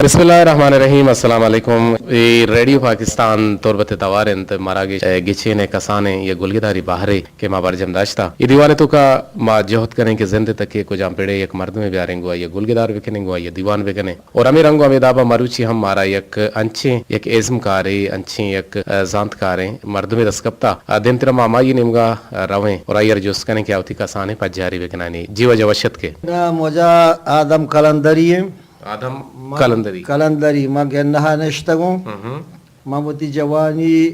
بسم اللہ الرحمن الرحیم۔ السلام علیکم۔ اے ریڈیو پاکستان تربت ءِ توار اِنت، مراگش ءِ گچین ءِ کسانیں یک گلگداری بہرے کہ ما برجم داشتہ۔ اے دیوان ءِ توکا ما جہد کنیں کہ زند ءِ تک ءَ کجام پڑے یک مردمے بیاریں، گوں آئی ءَ گلگدار بکنیں، گوں آئی ءَ دیوان بکنیں۔ اور ہمے رنگ ءُ ہمے داب ءَ مروچی ہم مارا یک انچیں یک ازمکارے، انچیں یک، ا، زانتکاریں مردمے دست کپتہ۔ ا، دیمترا ما ہمائی نیمگا، ا، رویں اور آئی ءَ را جست کنیں کہ آ وتی کسانیں پجاری بکنانی۔ جی واجہ، وش اتکے۔ نام واجہ آدم قلندری ایں۔ آدم ما قلندری۔ قلندری، ما گنہ ءَ نشتگوں۔ ہم۔ ما وتی جوانی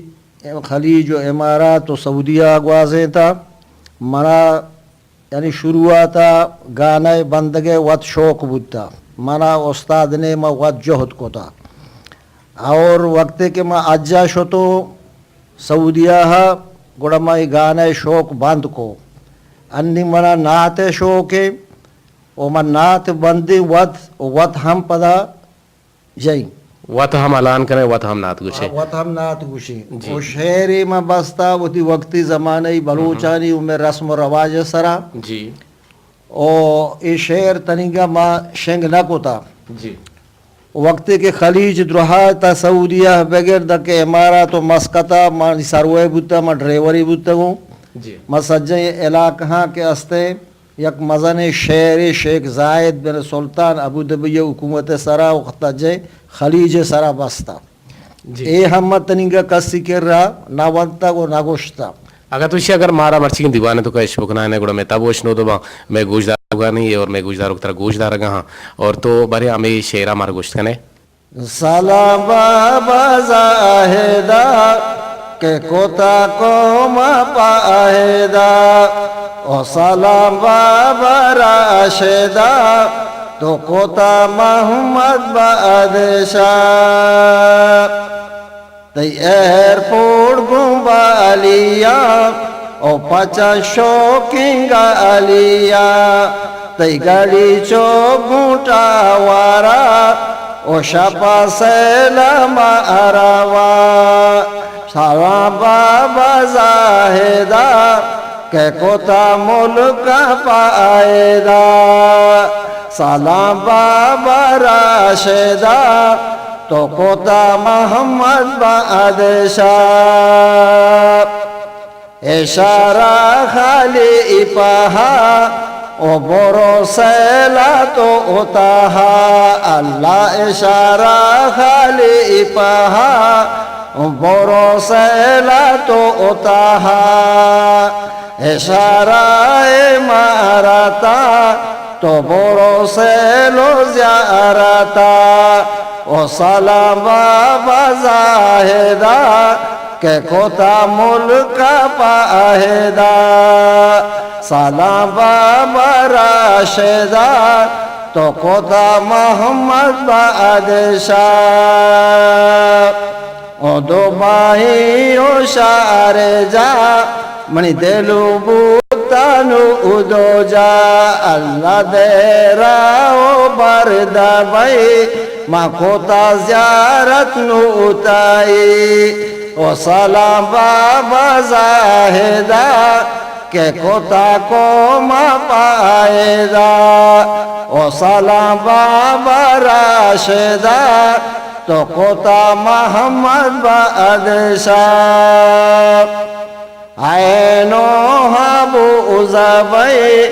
خلیج ءُ امارات ءُ سعودیہ ءَ گوازینتا۔ منا یعنی شروعات ءَ گانا ءِ بندگ ءِ وت شوق بوتا۔ منا استاد نے ما وت جہد کتا۔ اور وقتے کہ ما حج ءَ شتوں سعودیہ ءَ، گڑا ما اے گانا ءِ شوق بند کو۔ انی منا نعت ءِ شوق ایں، ءُ من نعت بندیں وت، وت ہم پدا جئیں۔ وت ہم الان کنئے، وت ہم نعت گوشے۔ آ، وت ہم نعت گوشیں۔ جی۔ ءُ شعرے من بستا وتی وقتی زمانہ ءِ بلوچانی ءُ مئے رسم ءُ رواج ءِ سرا۔ جی۔ ءُ اے شعر تنیگا ما شنگ نہ کتا۔ جی۔ وقتے کہ خلیج درہا تا سعودیہ بگر داں کہ امارات ءُ مسقط ءَ منی سروے بوتا، من ڈرائیورے بوتگوں۔ جی۔ من سجہیں علاقہاں کہ استیں یک مزنیں شہرے شیخ زاید بن سلطان ابوظہبی ءِ حکومت ءِ سرا وقتا جئے خلیج ءِ سرا بستا۔ جی۔ اے ہم من تنیگا کسی کرا نہ ونتگ ءُ نہ گوشتا۔ اگاں تو ایشی اگر مارا مرچیگیں دیوان ءِ توکا اش بکنائینے گڑا مئے تب وش نود باں، مئے گوشداروکانی اور مئے گوشداروک ترا گوش دارگا ہاں اور تو برے ہمے شعرا مارا گوشت کنے۔ سلام بابا زاہدا کہ کتا قوم پاہدا، او سلام بابا راشدا تو کتا محمد بادشاہ۔ تئی ایر پوڑ گوں بالیا، او پچا شوقیں گالیا۔ تئی گڑی چو گوں ٹاوارا، او شپا سیلا ماروا۔ سلام بابا زاہدا، کہ کتا ملک پائیدا۔ سلام بابا راشدا، تو کتا محمد بادشاہ۔ اشارہ خالی پہا، او برو سیلا تو اتاہا۔ اللہ اشارہ خالی پہا، برو سیلا تو اتاہا۔ اشارہ مارتا تو برو سیلو زیارتا۔ او سلام بابا زاہدا، کہ کتا ملک پاہدا۔ سلام بابا راشدا، تو کتا محمد بادشاہ۔ او دو ماہی او شارجا، منی دل و بوتانو او دو جا۔ اللہ دیرا او بردا بئی، ما کوتا زیارت نو تائی۔ او سلام بابا زاہدا، کہ کتا قوم پائیدا۔ او سلام بابا راشدا، تو کتا محمد بادشاہ۔ اینو ہبو ازبئی،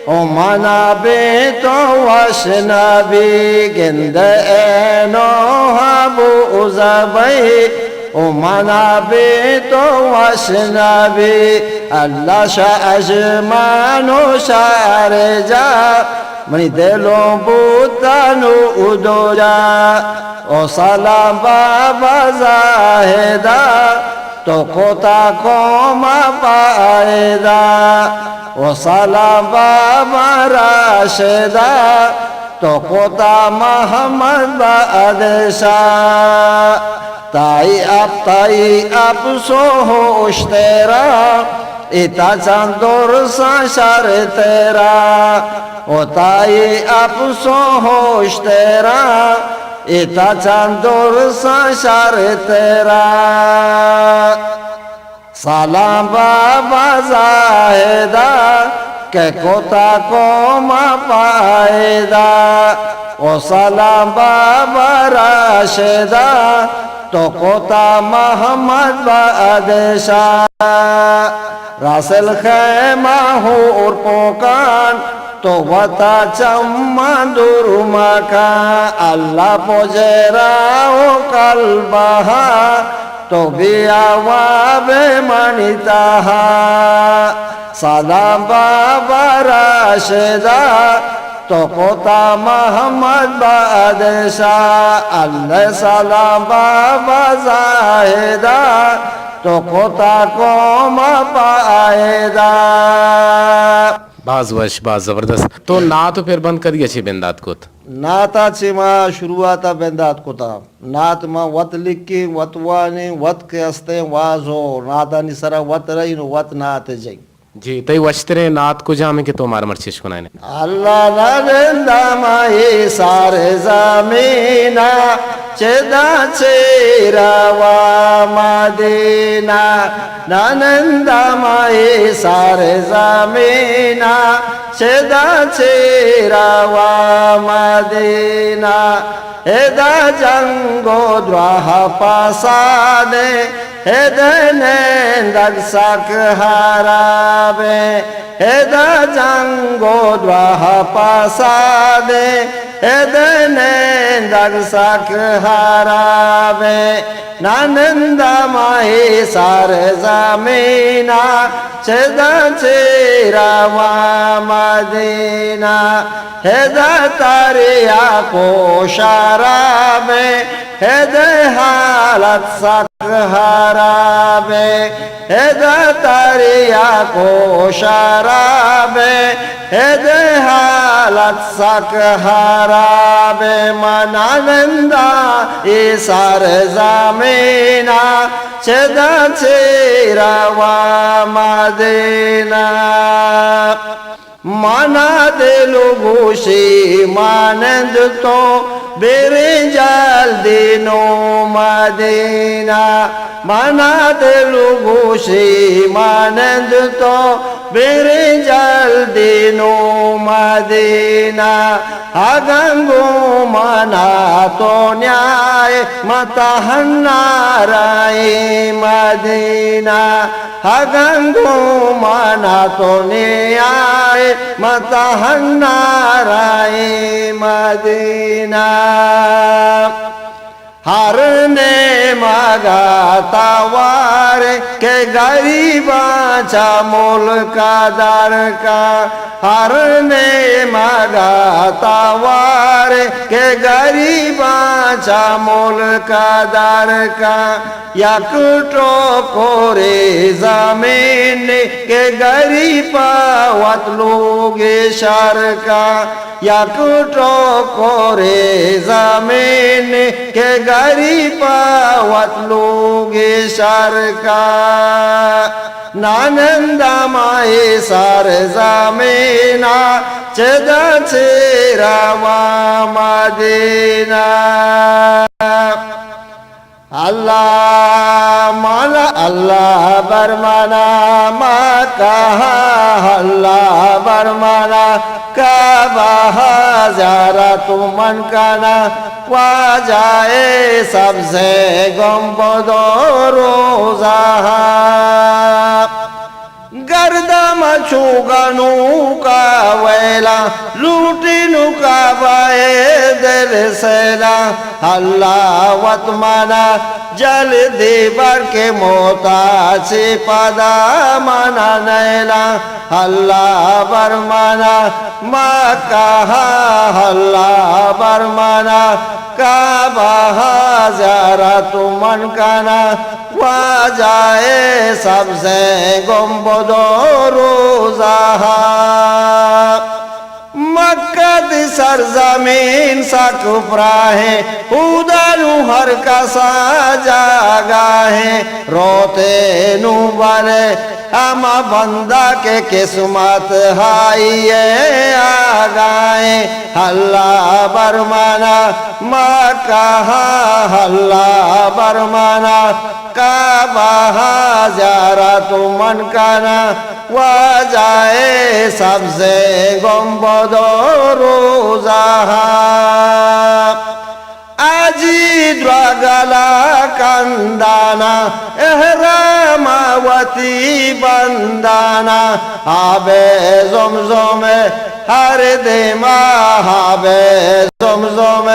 او منا بی تو وش نبی۔ گند اینو ہبو ازبئی، او منا بی تو وش نبی۔ اللہ شاہ اجمان و شارجا، منی دل و بوتانو او دو جا۔ او سلام بابا زاہدا، تو کتا قوم پائیدا۔ او سلام بابا راشدا، تو کتا محمد بادشاہ۔ تائی اپ، تائی اپ سو ہوش تیرا، اتا چند درساں شر تیرا۔ او تائی اپ سو ہوش تیرا، اتا چند درساں شر تیرا۔ سلام بابا زاہدا، کہ کتا قوم پائدہ، و سلام بابا راشدہ، تو کتا محمد بادشاہ۔ راسل خیمہ ہور پوکان، تو وتا چمان دور مکان۔ اللہ پجرا و قلبہا، تو بیا واب منی تہا۔ سلام بابا راشدہ، تو کتا محمد بادشاہ۔ اللہ سلام بابا زاہدہ، تو کتا قوم پائدہ۔ باز وش، باز زبردست۔ تو نعت و پربند کدی ءَ چہ بندات کت؟ نعت ءَ چہ ما شروعات ءَ بندات کتا۔ نعت ما وت لکھیں، وت وانیں، وت کہ استیں واز و نعتانی سرا وت رئیں و وت نعت جئیں۔ جی، تئی وشتریں نعت کجام انت کہ تو مارا مرچی اشکنائینے؟ اللہ نہ نندم اے سر زمینا، چدا چہ روا مدینہ۔ نہ نندم اے سر زمینا، چدا چہ روا مدینہ۔ ادا جنگ و دراہ پسادیں، ادا نندگ سک حرابیں۔ ادا جنگ و دراہ پسادیں، ادا نندگ سک حرابیں۔ نہ نندم اے سر زمینا، چدا چہ روا مدینہ۔ ادا تریاک و شرابیں، ادا حالت سک حرابیں۔ ادا تریاک و شرابیں، ادا حالت سک حرابیں۔ من نندا اے سر زمینا، چدا چہ روا مدینہ۔ منا دل گوشی مانند تو، بریں جلدی نوں مدینہ۔ منا دل گوشی مانند تو، بریں جلدی نوں مدینہ۔ اگاں گوں منا تو نیائے، ما تہنا رئیں مدینہ۔ اگاں گوں منا تو نیائے، ما تہنا رئیں مدینہ۔ ہر نیمگا توار کہ غریباں چہ ملک در کن، ہر نیمگا توار کہ غریباں چہ ملک در کن۔ یک ٹوکرے زمین کہ غریب وت لوگ شر کن، یک ٹوکرے زمین کہ غریب وت لوگ شر کن۔ نہ نندم اے سر زمینا، چدا چہ روا مدینہ۔ اللہ مانا، اللہ بر مانا مکہ، اللہ بر مانا کعبہ، زیارت من کنا واجہ سبز گنبد و روضہ۔ گردم چو گنوکا ویلا، لوٹی نو کعبہ دل سیلا۔ اللہ وت منا جلدی بر کہ موتا چی پدا منا نیلا۔ اللہ بر منا مکہ، اللہ بر منا کعبہ، زیارت من کنا واجہ سبز گنبد و روضہ۔ مکہ کد سرزمین سک پراہیں، اودا نوں ہر کسا جاگاہیں، روتے نوں بلے ہما بندہ کہ قسمت ہائی آگاہیں۔ اللہ برمانا مکہ، اللہ برمانا کعبہ، زیارت من کنا واجہ سبزیں گنبد و روضہ۔ حاجی درگلا کندانا، احرام وتی بندانا، آب زمزم ہر دیما، آب زمزم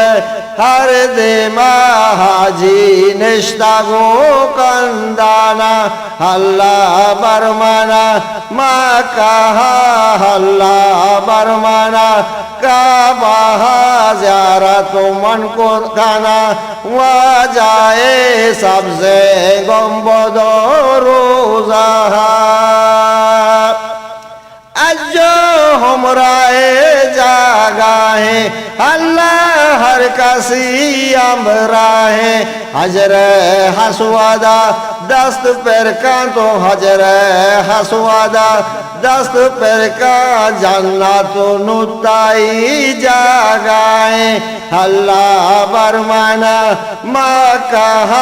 ہر دیما، حاجی نشتگ و کندانا۔ اللہ برمانا مکہ، اللہ برمانا کعبہ، زیارت من کت کنا واجہ سبزیں گنبد و روضہ۔ حج و عمرہ جاگاہیں، اللہ ہر کسی ہمراہیں۔ حجر اسودا دست پر کن تو، حجر اسودا دست پر کن، جنت نتائی جاگاہیں۔ اللہ برمانا مکہ،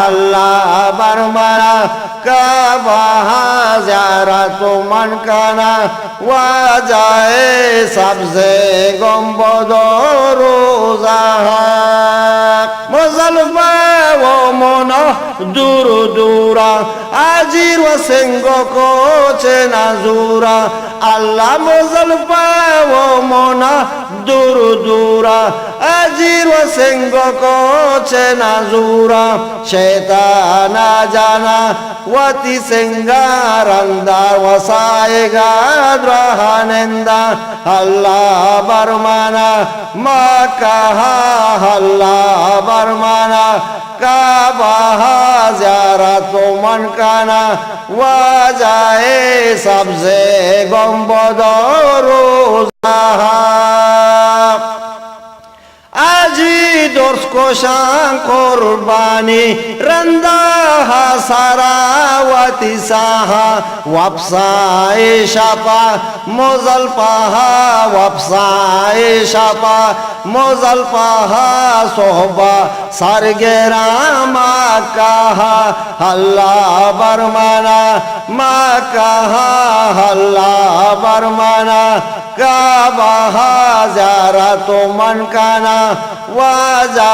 اللہ برمانا کعبہ، زیارت من کنا واجہ سبزیں گنبد و روضہ۔ مزدلفہ و منی دور دورا، حاجی و سنگک و چہ نزورا۔ اللہ مزدلفہ و منی دور دورا، حاجی و سنگک و چہ نزورا۔ شیطان جانا وتی سنگا رندا و سائگا درہا نندا۔ اللہ برمانا مکہ، اللہ برمانا کعبہ، زیارت من کنا واجہ سبزیں گنبد و روضہ۔ حاجی درست کشاں قربانی، رندا ہا سرا وتی ساہا، وپساں اے شپا مزدلفہ، وپساں اے شپا مزدلفہ، صحبا سرگراں مکہ۔ اللہ برمانا مکہ، اللہ برمانا کعبہ، زیارت من کنا واجہ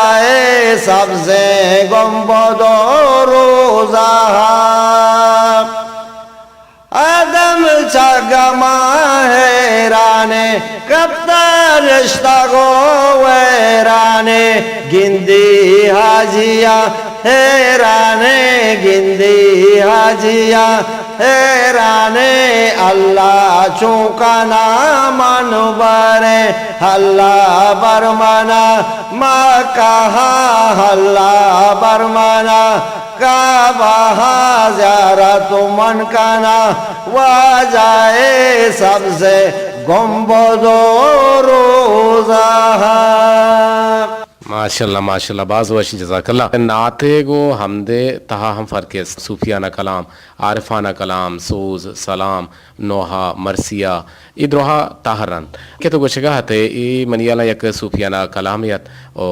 سبزیں گنبد و روضہ۔ آدم چہ گما حیرانے، کپتا نشتگ و ویرانے۔ گندی حاجیا حیرانے، گندی حاجیا حیرانے۔ اللہ چون کنا من برے، اللہ برمانا مکہ، اللہ برمانا کعبہ، زیارت من کنا واجہ سبزیں گنبد و روضہ۔ ماشاءاللہ، ماشاءاللہ، باز وش، جزاک اللہ۔ نعت گو حمد تہا ہم فرق است۔ صوفیانہ کلام، عارفانہ کلام، سوز، سلام، نوحہ، مرثیہ، اے دراہ تہر انت کہ تو گوشگا ات، اے منی ہیالا یک صوفیانہ کلامے ات، او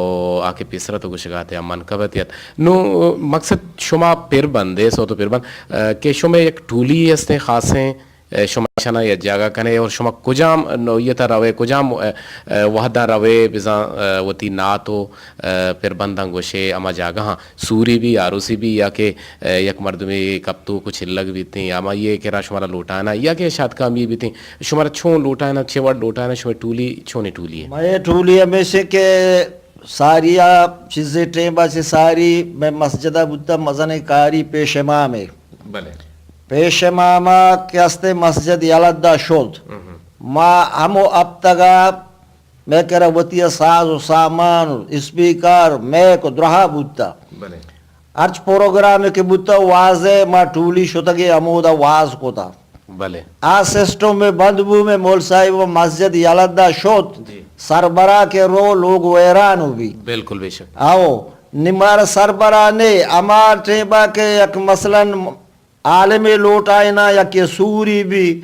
آ کہ پیسرا تو گوشگا ات، آ منقبتے ات۔ نوں مقصد شما پر بندے، سوت و پر بند، ا، کہ شمئے یک ٹولی استیں خاصیں، ا، شما اشانا یک جاگہ کنے اور شما کجام نوعیتا روے، کجام، ا، ا، وہدا روے، بزاں، ا، وتی نعت و، ا، پر بنداں گوشے ہما جاگہاں؟ سوری بی، آروسی بی، یا کہ، ا، یک مردمے کپتوک و چلگ بیتیں، ہمائی ء کرا شمارا لوٹائنا، یا کہ شادکامی بیتیں، شمارا چون لوٹائنا، چے وڑ لوٹائنا، شمئے ٹولی چونیں ٹولی ء؟ مئے ٹولی ہمیش کہ ساری ء چیزے ٹیم ء چہ ساری مئے مسجد ء بوتہ مزنیں کاری پیش امام ء۔ بلے۔ پیش امام ء کہ استیں مسجد یلہ دا شد۔ ما ہمو ہپتگ ء مئے کرا وتی ء ساز و سامان و اسپیکر، میک و دراہ بوتہ۔ بلے۔ ہرچ پروگرامے کہ بوتہ، وازے ما ٹولی شتگیں ہمودا واز کتہ۔ بلے۔ آ سسٹم میں بند بو، میں مول صاحب و مسجد یلدا شت۔ جی۔ سربرا کہ رو لوگ ویران ہو بی۔ بالکل، بے شک۔ آؤ، نمار سربرا نے، اما ٹیبا کہ یک مثلاً عالمے لوٹائینا، یکے سوری بی،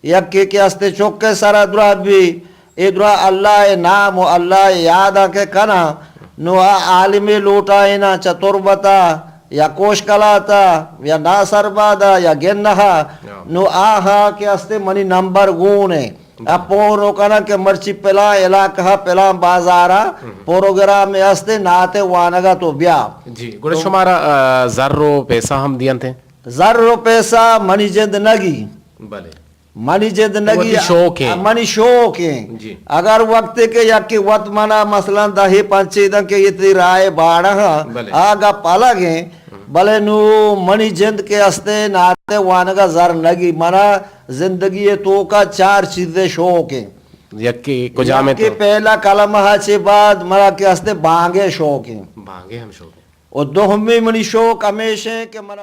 یکے کہ استے چکے سرا درا بی، اے درا اللہ نام و اللہ یادا کہ کنا، نو آ عالمے لوٹائینا چہ تربتا یا کوشکلاتا یا ناصربادا یا گنہا، ہاں۔ نو آہا کہ استے منی نمبر گون ہے۔ جی۔ آ پورو کنا کہ مرچی پلان علاقہ پلان بازارا ہم۔ پروگرام استے ناتے وانگا تو بیا۔ جی، گڑا تو شمارا، آ، زر و پیسہ ہم دیانتے؟ زر و پیسہ منی جند نگی۔ بلے۔ منی جند نگی، وتی شوق ہیں۔ منی شوق ہیں۔ جی۔ اگر وقت کے یکے وت منا مثلاً دہے پنچے دن کہ یہ تئی رائے باڑا ہاں، بلے۔ آ گپ الگ ہیں۔ ہم۔ بلے نو منی جند کے استے ناتے وانگا زر نگی۔ منا زندگی توکا چار چیزیں شوق ہیں۔ یکے کجام یکے تو؟ پہلا کلمہ چے بعد منا کہ استے بانگے شوق ہیں۔ بانگے ہم شوق ہیں۔ و دومی منی شوق ہمیش ہیں کہ منا